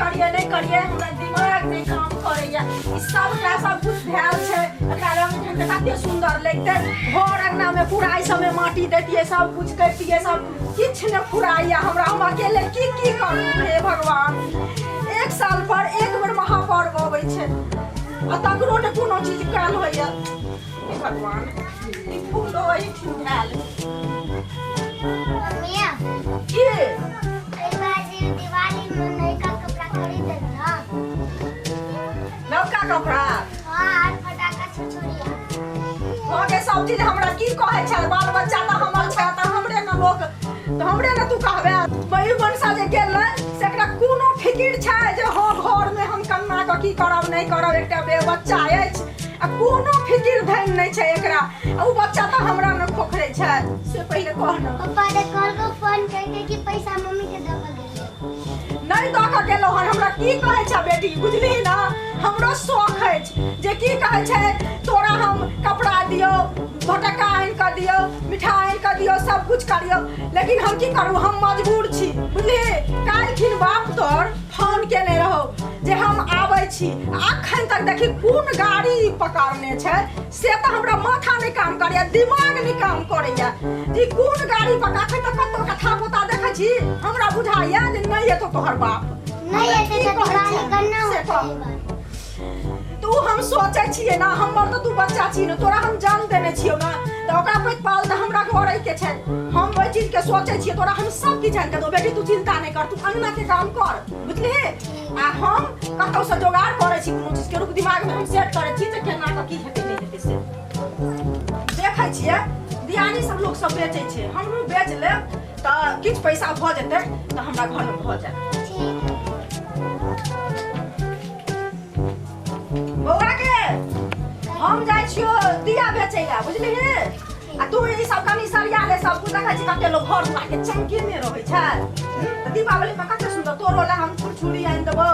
करिए नहि करिए, हमरा दिमाग नहि काम करैया। ई सबटा सब कुछ भेल छै, एकरा रंग ढंग के कते सुंदर लगतै। घर अंगना में पूरा एहि सबमे माटी दैतियै, सब कुछ करितियै, सब किछु नहि फुराइया हमरा। हम अकेले की की करू हे भगवान। एक साल पर एक बेर महापर्व अबै छै आ तकरो ने कोनो चीज कयल होइया। हे भगवान, ई फूलो एहिठाम भेल। मम्मिया। की? एहि बार जे दिवाली में नयका कपड़ा खरीदब ना? नवका कपड़ा? हाँ, आर फटाका छुछुरिया। हँ गे, सब चीज हमरा की कहै छै? बाल बच्चा तऽ हमर छै, तऽ हमरे ने लोक, तऽ हमरे ने तू कहबे। बही मनसा जे गेल ने, से एकरा कोनो फिकिर छै जे हँ घरमे हम कन्ना कऽ की करब नहि करब? एकटा बे बच्चा अछि आ कोनो फिकिर धनि नहि छै एकरा। आ ओ बच्चा तऽ हमरा ने खोखरै छै, से पहिले कह ने। पप्पा ने कहलको फोन करके कि पैसा मम्मी के दऽ के गेलियै। नहि दऽ कऽ गेलहुँ हन। हमरा की कहै छै बेटी, बुझलिही ने, हमरो शौख अछि जे की कहै छै तोरा हम कपड़ा दियौ, फटक्का आनि कऽ दियौ, मिठाइ आनि कऽ दियौ, सब कुछ करियौ, लेकिन हम की करू, हम मजबूर छी, बुझलिही। काल्हिखिन बाप तोर फोन केने रहौ जे हम आबै छी। अखन तक देखी कोन गाड़ी पकड़ने छै, से तऽ हमरा माथा नहि काम करैया, दिमाग नहि काम करैया जे कोन गाड़ी पकड़। अखन तक कतौ कथा पोता देखै छी। हमरा बुझाइया जे नहि एतौ तोहर बाप। नहि एतै की तऽ कहै दिवाली छै? केना से होतै कह। एहि बार? तू हम सोचै छियै ने, हमर तऽ तू बच्चा छी ने, तोरा हम जान देने छियौ ने, तऽ ओकरा पैघ पाल तऽ हमरा घरे के छै। हम ओहि चीज के सोचै छियै, तोरा हम सब किछु आनि देबौ बेटी, तू चिंता नहि कर। तू अंगना के काम कर, बुझलिही, आ हम कतौ से जोगाड़ करै छी कोनो चीज के। रुक, दिमाग में हम सेट करै छी जे केना कऽ की हेतै नहि हेतै से। देखै छियै दियानी सब लोक सब बेचै छै, हमहूँ बेच लेब तऽ किछु पैसा भऽ जेतै तऽ हमरा घरमे भऽ जायत। ठीक। बौआ के, हम जाइ छियो दिया बेचै लए, बुझलिही, आ तू ई सब कनि सरिया ले सब कुछ। देखै छी कते लोग घर दुआर के चमकेने रहै छै। तऽ दीपावली मे कते सुन्दर तोरो लए हम छुरछुरी आनि देबौ,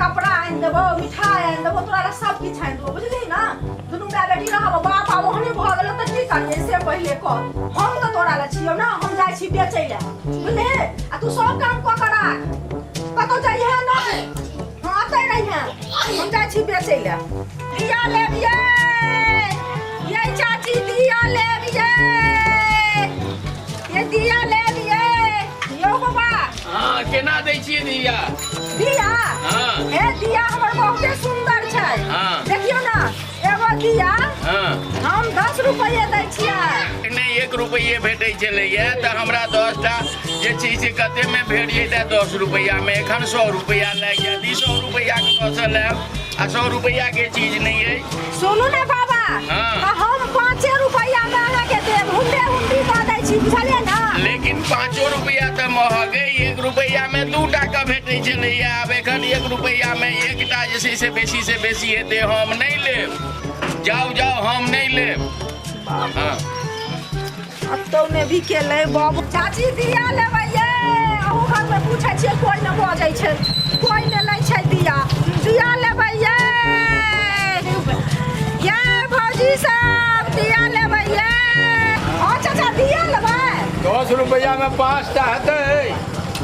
कपड़ा आनि देबौ, मिठाई आनि देबौ, तोरा लए सब किछु आनि देबौ, बुझलिही ने। दुनू माय बेटी रहब। बाप आब ओहने भऽ गेलौ तऽ की करियै से पहिले कह। हम तऽ तोरा लए छियौ ने। हम जाइ छी बेचै लए, बुझलिही, आ तू सब काम कऽ के राख, कतौ जइहे नहि। हँ, अतै रहिहे, हम जाइ छी बेचै लए। दिया लेब ये, ये चाची, दिया लेब ये, ये दिया लेब ये, यौ बाबा। हँ, केना दै छियै दिया? दिया? हाँ। हे, दिया हमर बहुते सुंदर छै। हाँ। देखियौ ने, एगो दिया हम 10 रुपये दै छियै। नहि, 1 रुपैए भेटै छलैए तऽ हमरा 10टा जे छै से कतेमे भेट जैतै 10 रुपैआमे? एखन 100 रुपैआ लागि जायत। ई 100 रुपैआके कतऽसँ लायब? आ 100 रुपैआके चीज नहि अछि। सुनू ने बाबा। हाँ। तऽ हम 5 रुपैआ मे अहाँके देब, हुंडे हुंडी दऽ दै छी, बुझलियै ने। लेकिन 5 रुपैआ तऽ महग अइ। 1 रुपैआमे 2टा के भेटै छलैए, आब एखन 1 रुपैआमे एकटा जे छै से बेसी से बेसी हेतै। हम नहि लेब, जाउ जाउ, हम नहि लेब। हँ। कतौ ने भी केलै बाबू। चाची, दिया लेबै ये? अहू घरमे पूछै छियै, कोइ ने बजै छै, कोइ ने लै छै दिया। दिया लेबै ये? ये भौजी सब, दिया लेबै ये? हँ चाचा, दिया लेबै? 10 रुपैआ में 5टा हेतै?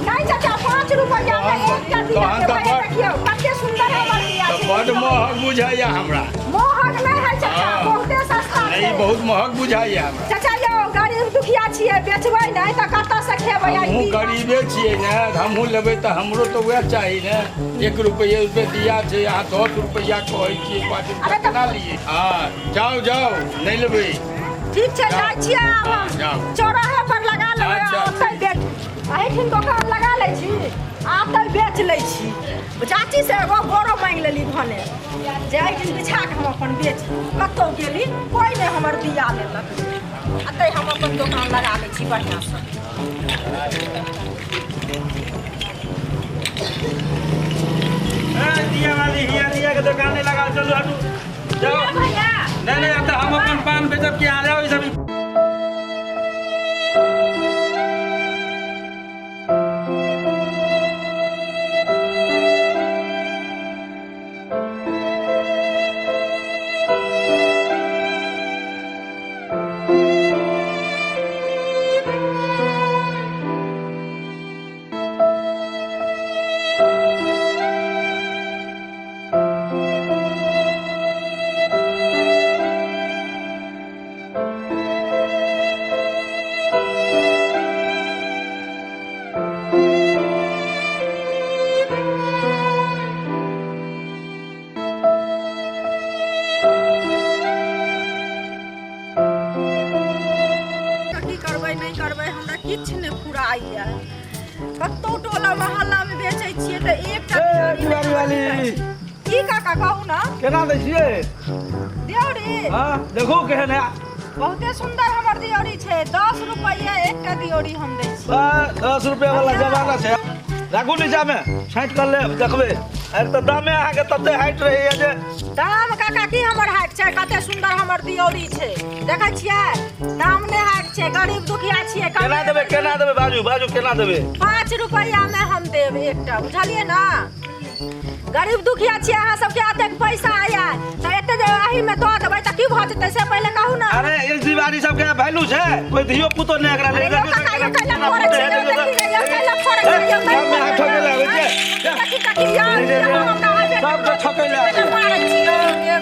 नहि चाचा, 5 रुपैआ मे एकटा दिया तहन तऽ देबै। देखियौ कते सुन्दर हमर दिया तऽ छै। बड्ड महग बुझाइया हमरा। महग नहि है चाचा। हाँ। बहुते सस्ता नहि, छै। बहुत महग बुझाइया हमरा। चाचा यौ, गरीब दुखिया छियै, बेचबै नहि तऽ कतऽ से खेबै आइ हमहूँ दिन? गरीबे छियै ने, हमहूँ लेबै तऽ हमरो तऽ वएह चाही ने। 1 रुपैए रुपए दिया छै, अहाँ 10 रुपैआ कहै छियै, 5 रुपैआ अरे तऽ- केना लियै? हँ, जाउ जाउ, नहि लेबै। ठीक छै, जाउ। जाइ छियै आब हम। हँ, जाउ। चौराहे पर लगा लेबै। अच्छा। आ ओतै बेच, एहिठिन दोकान लगा लै छी आ ओतै बेच लै छी। चाची से एगो बोरो मांगि लेली भने जे एहिठिन बिछा कऽ हम अपन बेच। कतहु गेली, कोइ नहि हमर दिया लेलक। एतै हम अपन दोकान लगा लै छी बढ़िआँसँ। ए, दिया वाली, हिया दिया के दुकान नहीं लगाओ, चलू हटू, जाओ। भैया। नहीं नहीं, अब तो हम अपन पान बेचब कि आ जाओ ई सब। वाली की काका कहू ना केना दै छियै दियौरी हाँ देखू केहन है बहुते सुंदर हमर दियौरी छै 10 रुपैया एकटा दियौरी हम दै छी 10 रुपया वाला जमाना छै राखू नीचा में छाँटि कऽ लेब देखबै एक तऽ दामे अहाँके तते हाइट रहैया जे दाम काका की हमर हाइट छै कते सुंदर हमर दियौरी छै देखै छियै दाम नहि हाइट छै गरीब दुखिया छियै केना देबै केना देबै बाजू बाजू केना देबै 5 रुपैया में हम देब एकटा बुझलियै ना गरीब दुखिया छियै अहाँ सबके एतेक पैसा आया तऽ एते जे एही में दऽ देबै तऽ की भऽ जेतै से पहिले कहू ना अरे इस दीवारी सबके वैल्यू छै कोई धियो पुतो नहि एकरा अरे यौ काका यौ कैला फोड़ै छियै यौ देखी ने यौ कैला फोड़ै छियै यौ गाममे हाथ ठोकै लए आबै छै देखी देखी यौ यौ हमरा आबै सबके ठोकै लए आबै कैला मारै छियै ये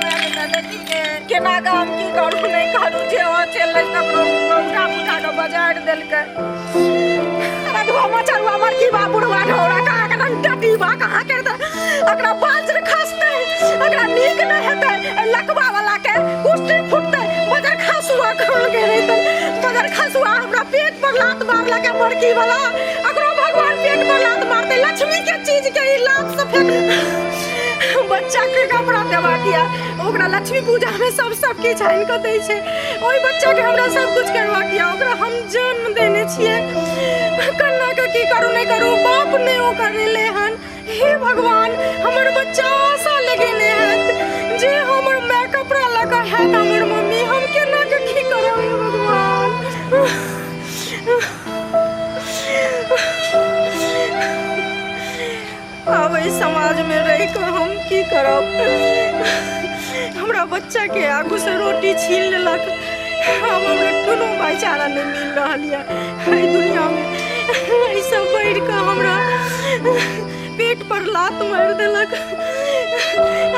देखी ने केना कऽ हम की करू नहि करू जे हो चललै तकरो उठा उठा कऽ बजारि देलकै रधुआ मचरुआ मरकी बा बुढ़वा ढौरा कहाँ के टटी बा कहाँ के अकरा बाजर खसतै अकरा नीक नहि हेतै एहि लकवा वाला के कुष्ठी फुटतै बजर खसुआ कहाँ के रहतै बजर खसुआ हमरा पेट पर लात मारलकै मरकी वाला अकरो भगवान पेट पर लात मारतै लक्ष्मी के चीज के ई लात से फेंक बच्चा के कपड़ा देबाक यऽ ओकरा लक्ष्मी पूजा में सब सब किछु आनि कऽ दै छै ओहि बच्चा के हमरा सब कुछ करबाक यऽ ओकरा हम जन्म देने छियै कन्ना के की करू नहि करू बाप नहि ओकर एलै हन हे भगवान हमर बच्चा आशा लगेने हैत जे हमर माय कपड़ा लऽ कऽ हैत हमर मम्मी हम केना के की करब हे भगवान आब एहि समाजमे रहि कऽ हम की करब हमरा बच्चाके आगूसँ रोटी छीन लेलक आब हमरा कोनो भाईचारा नहि मिल रहल यऽ एहि दुनियामे एहिसँ बढ़ि कऽ हमरा पेट पर लात मारि देलक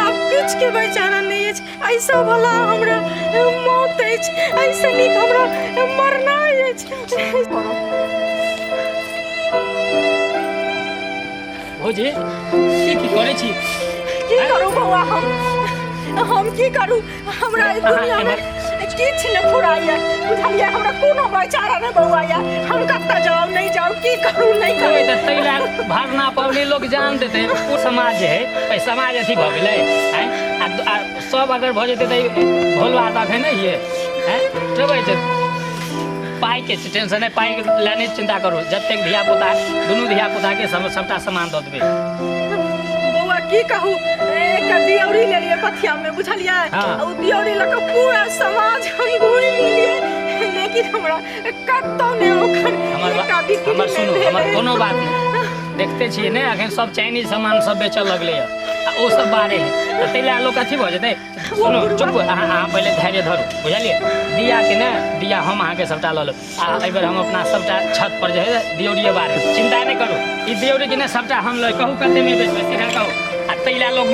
आब किछुके भाईचारा नहि अछि एहिसँ भला हमरा मौत अछि एहिसँ नीक हमरा मरनाइ अछि भौजी की की करै छी की करू बौआ हम की करू हमरा ई दुनिया में किछु नहि फुराइया बुझलियै हमरा कोनो भाईचारा नहि बौआ या हम कतऽ जाउ नहि जाउ की करू नहि करू तऽ ताहि लए भरना पबनी लोक जान देतै ओ समाज जे है एहि समाज अथी भऽ गेलै आँय आ सब अगर भऽ जेतै तऽ भोलवा तऽ अखन नहि हियै आँय देबै जे पाइके टेंशन नहि पाइ लए नहि चिन्ता करू जतेक धियापुता दुनू धियापुताके सब सबटा सामान दऽ देबै बौआ की कहू एकटा दियौरी लेलियै पथियामे बुझलियै हाँ। ओ दियौरी लऽ कऽ पूरा समाज हम घूमि लेलियै लेकिन हमरा कतौ नहि ओकर हमर एकटा बिक्री हमर नहि सुनू हमर भेलै। कोनो बात नहि देखते छियै ने अखन सब चाइनीज सामान सब बेचऽ लगलै आ ओ सब बारे है तऽ ताहि लए लोक अथी भऽ जेतै सुनू चुप अहाँ अहाँ पहिले धैर्य धरू बुझलियै दिया के ने दिया हम अहाँके सबटा लऽ लेब आ एहिबेर हम अपना सबटा छत पर जे है दियौरिये बारे चिंता नहि करू ई दियौरी के ने सबटा हम लऽ कहू कतेमे बेचबै सीधा कहू आ ताहि लए लोक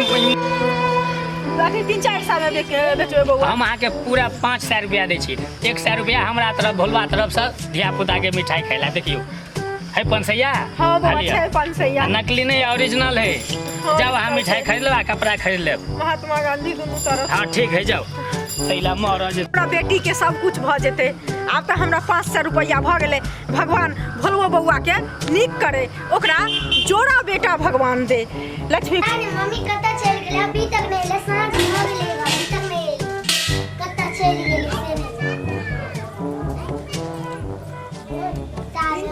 अथी 3-4 सए मे बेचबै बौआ हम अहाँके पूरा 500 रुपया दै छी 100 रुपया हमरा तरफ भोलवा तरफसँ धियापुताके मिठाई खाइ लए देखियौ है पंसैया हाँ बौआ छै पंसैया नकली नहीं ओरिजिनल है हाँ, जाओ अहाँ मिठाई खरीद लेब आ कपड़ा खरीद लेब महात्मा गांधी दुनू तरफ हाँ ठीक है जाओ तैला महाराज हमरा बेटीके सब कुछ भऽ जेतै आब तऽ हमरा 500 रुपैआ भऽ गेलै भगवान भोलबो बौआके नीक करे ओकरा जोड़ा बेटा भगवान दे लक्ष्मी अरे मम्मी कतऽ चलि गेलै अभी तक नहि एलै साँझ भऽ गेलै अभी तक नहि एलै कतऽ चलि गेलै से नहि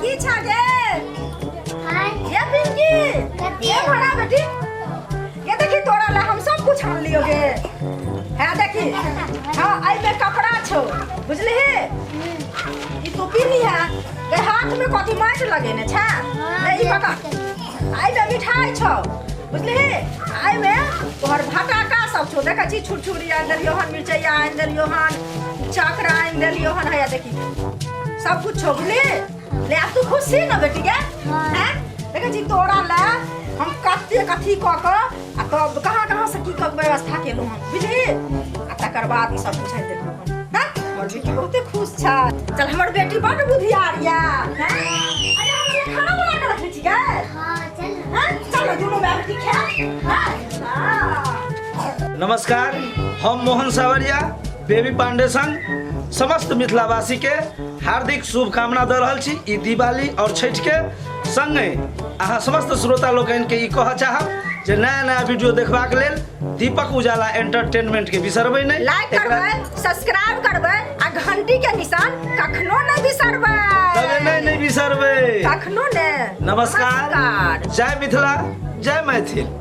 पिंकी छा गे हाय ये पिंकी कथी? ये भरा बेटी ये देखी तोरा ला हम सब कुछ आन लियो गे है देखी हाँ आई में कपड़ा छो बुझली ई तू पीनी है गे हाथ में कथी माटि लगेने छा ले ई पकड़ आई में मिठाई छो बुझली आई में तोहर भटाका सब छो देखै छी छुरछुरी आनि देलियो हन मिरचैया आनि देलियो हन चक्र आनि देलियो हन हैया देखी सब कुछ छो बुझली ले आब तू खुश छी न बेटी गे हैं देखै छी तोरा ले हम कते कथी कऽ कऽ आ तब कहाँ कहाँ से की कऽ व्यवस्था केलहुँ हन बुझली आ तकर बाद ई सब कुछ आनि देलहुँ हन हैं हमर बेटी बहुते खुश छै चल हमर बेटी बड्ड बुधियार या हैं अरे हम ये खाना बना के रखने छी गे हाँ चल हैं चलो दुनू माय बेटी खाएब हाँ हाँ नमस्कार हम मोहन सावरिया बेबी पांडे संग समस्त मिथिलावासी के हार्दिक शुभकामना दऽ रहल छी ई दिवाली और छठि के संगे अहाँ समस्त श्रोता लोकनि के ई कहऽ चाहब जे नया नया वीडियो देखबाक लेल दीपक उजाला एंटरटेनमेंट के बिसरबै नहि। लाइक करबै, सब्सक्राइब करबै आ घंटी के निशान कखनो नहि बिसरबै। तबे नहि नहि बिसरबै कखनो नहि। नमस्कार, जय मिथिला, जय मैथिल।